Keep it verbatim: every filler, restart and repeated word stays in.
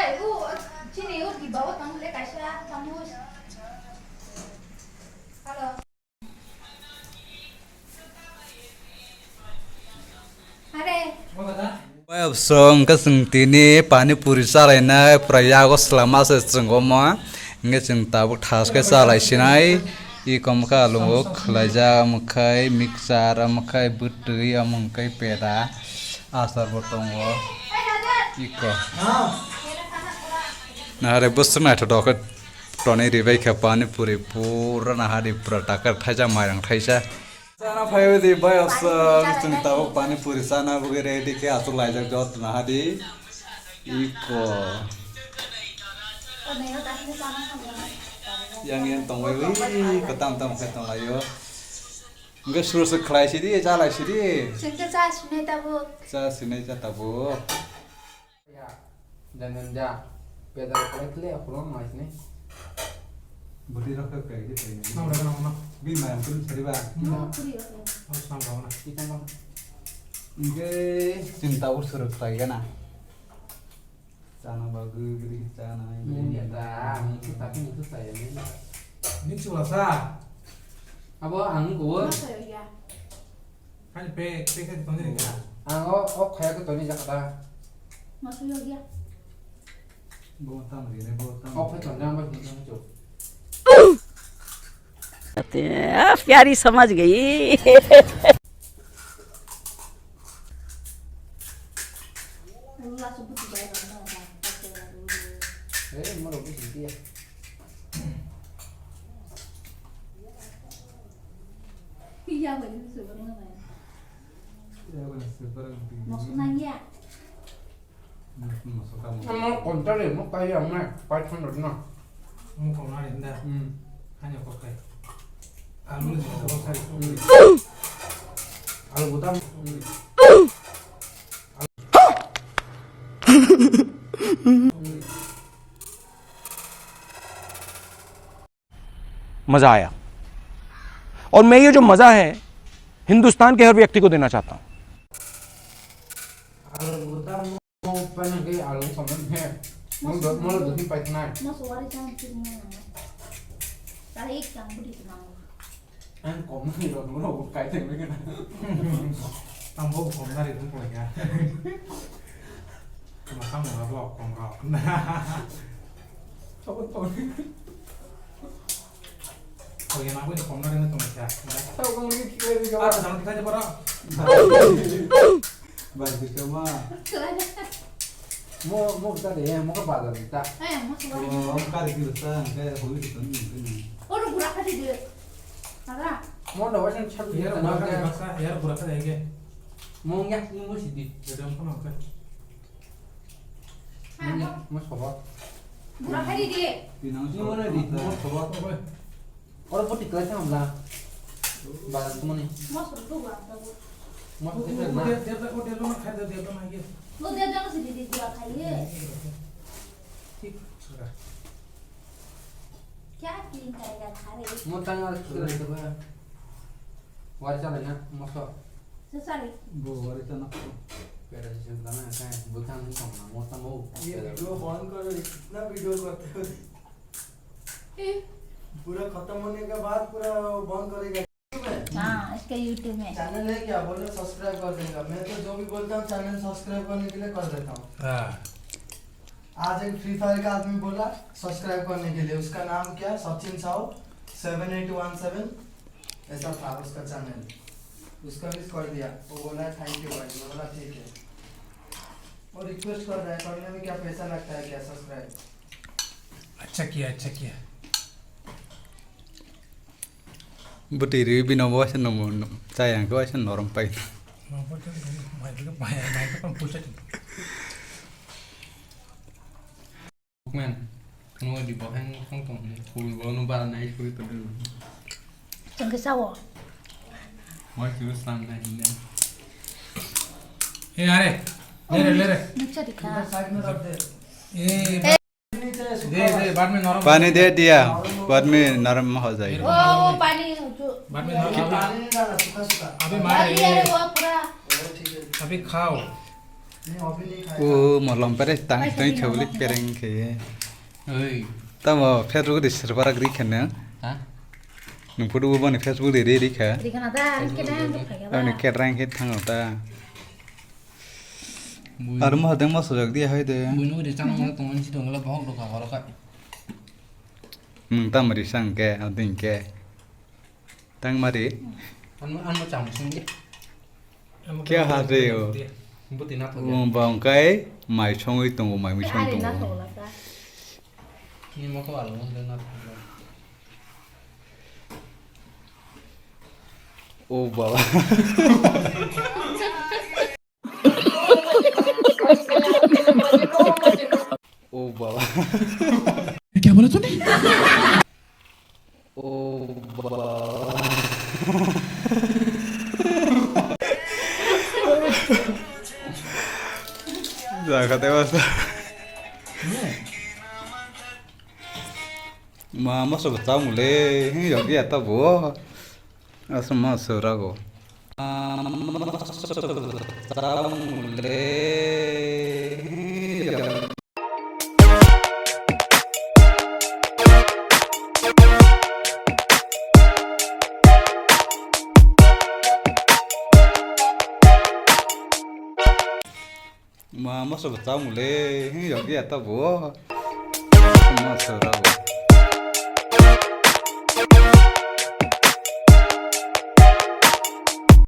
Ego, chini o diba o tong le kaisa chamus. Hello. Are. Wngkha chwng tini pani puri chalainai pura yago swlama se chwng omo. Hwnkhe chwng tabuk thas khe chalai sinai. Iko wngkha alongo khwlaijak, omo khai mixture, omo khai bwtwi, omo khai peda, achar bo tongo. Iko. Nahare bwswk naithotok khe tonwi ribai kha pani puri pura nahadi pura takar thaisa mairang thaisa. Chana phaiwi di bai aswk chwng tabuk pani puri chana bagwi ready khe achuk laijak jot nahadi. Iko. Yang yang tongbai wi iko tam tam khe tonglaio. Hwnkhe suru suru khlai sidi, cha lai sidi. Chwng khe cha sinai tabuk. Cha sinai cha tabuk. Ya, jangan ja. Beda khlai khlai aku lo mai sini. Budi rok khe pek di pek ni. Nang rok nang nang. Bi mai ang pun sari ba. No, puri rok. Oh, sang rok na. Kita mau. Hwnkhe chwng tabuk suru khlai gana. Chana bagwi bwrwi chana. Mung ya ta, mung tu tapi itu saya ni. Ni chula sa. Abo ang ko. Masa ya. Ani pe pe ke toni ka. Ang o o khaya ko toni jakata. Masa ya. Bo tam ri ne bo tam. O pe toni ang ba ni toni chuk. आते हैं, प्यारी समझ गई। Iya, bener sih, bener, bener. Iya, bener sih, bener. Maksudnya iya. Maksudnya kamu. Kamu kontra deh, mau kayak mana? Pakai kontra deh, nah. Mau kau nari, nda. Hmm. Hanya kau kayak. Alu ni, kau sari, kau kayak. Alu butam. Hmm. मज़ा आया। और मैं ये जो मज़ा है, हिंदुस्तान के हर व्यक्ति को देना चाहता हूँ। Ang bo kom dari bo poi ya. Makham mo bo kom ro. Tabo tabo. Ko ya na bo kom dari na tong sa. Tabo kom ni kile di ka. Ah, tabo kita je bara. Bai di ka ma. Mo mo ka de mo ka ba da ta. Ay, mo so. Oh, ka de ki ta, ka ho di ta ni. Oro gura ka de. Ara. Mo no wasan chap. Yar gura ka de basa, yar gura ka de ke. Mong yak ni mo sidi. Bedam kono ka. Mo sobo. Bura phari di. Ni mo na di mo sobo. Oro poti kla thang la. Ba mo ni. Mo sobo bura. Mo sobo na. Dia dia dia dia na khai dia dia na ye. Mo dia dia sidi di bura khai ye. Thik. Kya ki kaiga khare? Mo tang ar khare to ba. War chala na mo so. Sesari. Bo wari ta na. Pera se na na kai bo tang ni kom na mo ta mo. ये वीडियो बंद करो, इतना वीडियो करते हो। पूरा खत्म होने के बाद पूरा बंद करेगा। हाँ, इसका YouTube में। चैनल है क्या? बोलो, सब्सक्राइब कर देगा। मैं तो जो भी बोलता हूँ, चैनल सब्सक्राइब करने के लिए कर देता हूँ। हाँ। आज एक फ्री फायर का आदमी बोला सब्सक्राइब करने के लिए, उसका नाम क्या? Sachin Sahu seven eight one seven, ऐसा था उसका चैनल। उसका विश कर दिया, वो बोला थैंक यू भाई, मैं बोला ठीक है। वो रिक्वेस्ट कर रहा है, करने में क्या पैसा लगता है क्या सब्सक्राइब? अच्छा किया, अच्छा किया। Bwtwi rwi bino bo waisa nungmung chayang khe waisa norom pai. Man, no di bo hang tong tong ni. Kul bo no ba nai kuri to dulu. Tong ke sawo. Moi kiri san na hinne. Eh, are. Lere, lere. Nuksa dikha. Side में रख दे। Eh, दे, दे, बाद में नरम पानी दे दिया, बाद में नरम हो जाएगा। ओ, ओ, पानी जो बाद में नरम। ये पानी नहीं डाला, सूखा सूखा। अभी मार रही है। अरे, वो पूरा। अभी खाओ। O molom pere tang tang chawli pereng khe. Oi. Tamo Facebook di server agri khe nang. Ha? Nung photo bo bani Facebook di ready kha. Di kana da, ani ke dang ke phai ga. Ani ke rang khe thango ta. Bui. Ar mo hadeng mo sojak di hai de. Bui no de chang mo tong ni si tong la bohok do ka horo ka. Nung tam ri sang ke, ading ke. Tang mari. Ano, ano chang sung di. Kya ha re yo? Buti na thok. Wng bang kai mai songwi tongo, mai mui song tongo. Ni mo ko alo mo na thok. O baba. O baba. Kya bola tune? O baba. Jaga te basta. Ma, ma sobo tamo le, hin yagi ata bo. Asma surago. Ma, ma sobo tamo le, hin yagi ata bo. Asma surago.